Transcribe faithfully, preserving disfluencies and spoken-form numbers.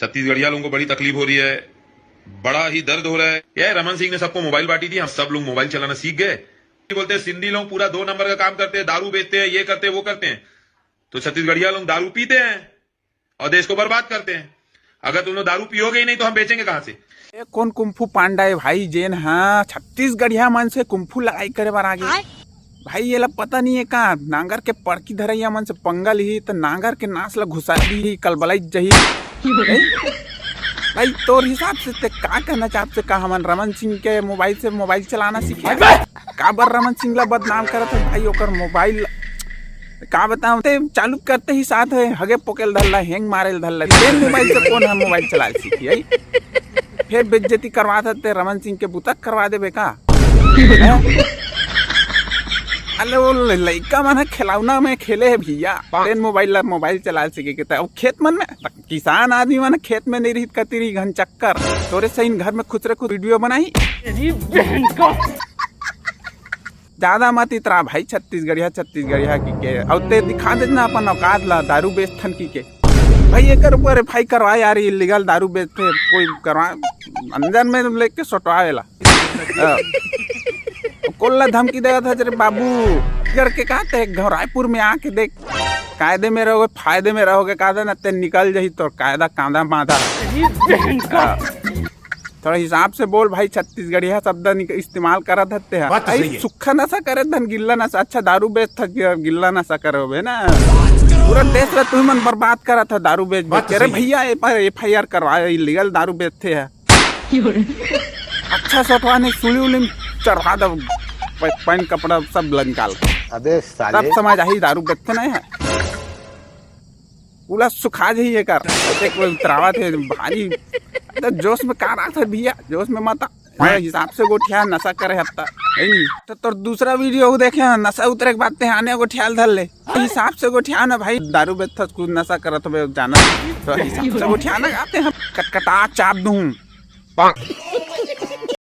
छत्तीसगढ़िया लोगों को बड़ी तकलीफ हो रही है, बड़ा ही दर्द हो रहा है। ये रमन सिंह ने सबको मोबाइल बांटी थी, हम सब लोग मोबाइल चलाना सीख गए। बोलते हैं, सिंधी लोग पूरा दो नंबर का काम करते हैं, दारू बेचते हैं, ये करते हैं, वो करते हैं। तो छत्तीसगढ़िया लोग दारू पीते हैं और देश को बर्बाद करते हैं। अगर तुम लोग दारू पियोगे ही नहीं तो हम बेचेंगे कहाँ से? ये कौन कुंफू पांडा है भाई, जेन हाँ छत्तीसगढ़िया मन से कुंफू लड़ाई करे बर आगे? भाई, ये ला पता नहीं है का, नांगर के पड़की धरैया मन से पंगा लिही त नांगर के नास ला घुसा दी, कलबलाई जही। भाई, तोर हिसाब से ते का कहना चाहत से, का हमन रमन सिंह के मोबाइल से मोबाइल चलाना सीखे? काबर रमन सिंह ला बदनाम करत है भाई? ओकर मोबाइल का बताऊं, ते चालू करते ही साथ है हगे पोकेल धल्ला, हैंग मारेल धल्ला। तेन मोबाइल से कौन हम मोबाइल चला सीखी है? फिर बेइज्जती करवा सकते रमन सिंह के, बुतक करवा देबे का? हैं? अरे वो ल-, लइका मन ह खिलौना में खेले है भैया, तेन मोबाइल ला मोबाइल चला सीखे के, त अब खेत मन में त किसान आदमी मन खेत में नहीं रही, कती रही घन चक्कर, तोरे सही घर में खुसरे खुस वीडियो बनाई। ज्यादा मत इतरा भाई, छत्तीसगढ़िया छत्तीसगढ़िया की के, अब ते दिखा दे ना अपन औकात ला, दारू बेचथन की के। भाई एकर ऊपर एफ आई आर करवा यार, इलीगल दारू बेचते कोई करवा, अंदर में लेके सटवावेला। हाँ। कोल्ला धमकी देवत है, "अरे बाबू, करके कहा ते एक घाव रायपुर में आके देख, कायदे में रहोगे, फायदे में रहोगे, कायदा ना ते निकल जाही तो कायदा कांदा मांदा।" हाँ। थोड़ा हिसाब से बोल भाई, छत्तीसगढ़िया शब्द निक-, इस्तेमाल करत हते हैं। बात तो आई सही है। सुक्खा नशा करे धन गिल्ला नशा, अच्छा दारू बेचत हस, गिल्ला नशा करे होबे ना। पूरा देश ला तुम मन बर्बाद करत है दारू बेच बेच बात तो के। अरे सही है। भैया, एफ आई आर करवाए, इलीगल दारू बेचते हैं। अच्छा सटवा नहीं, सुली उली में चढ़वा दो, प-, पैंट कपड़ा सब निकाल के। अबे साले। तब समझ आही दारू बेचते नहीं है। पूरा सुखा जाही एकर। देख, वो उतरावत है भारी। तो जोश में का बात है भैया, जोश में मत आ। थोड़ा हिसाब से गोठिया, नशा करे हफ्ता, है नी? तो तोर दूसरा वीडियो को देखे हैं, नशा उतरे के बाद ते आने गोठियाल धर ले। हिसाब से गोठिया ना भाई, दारू बेचत हस, कुछ नशा करत होबे, जाना। तो हिसाब से गोठिया ना, आते हम कटकटा चाप दूं।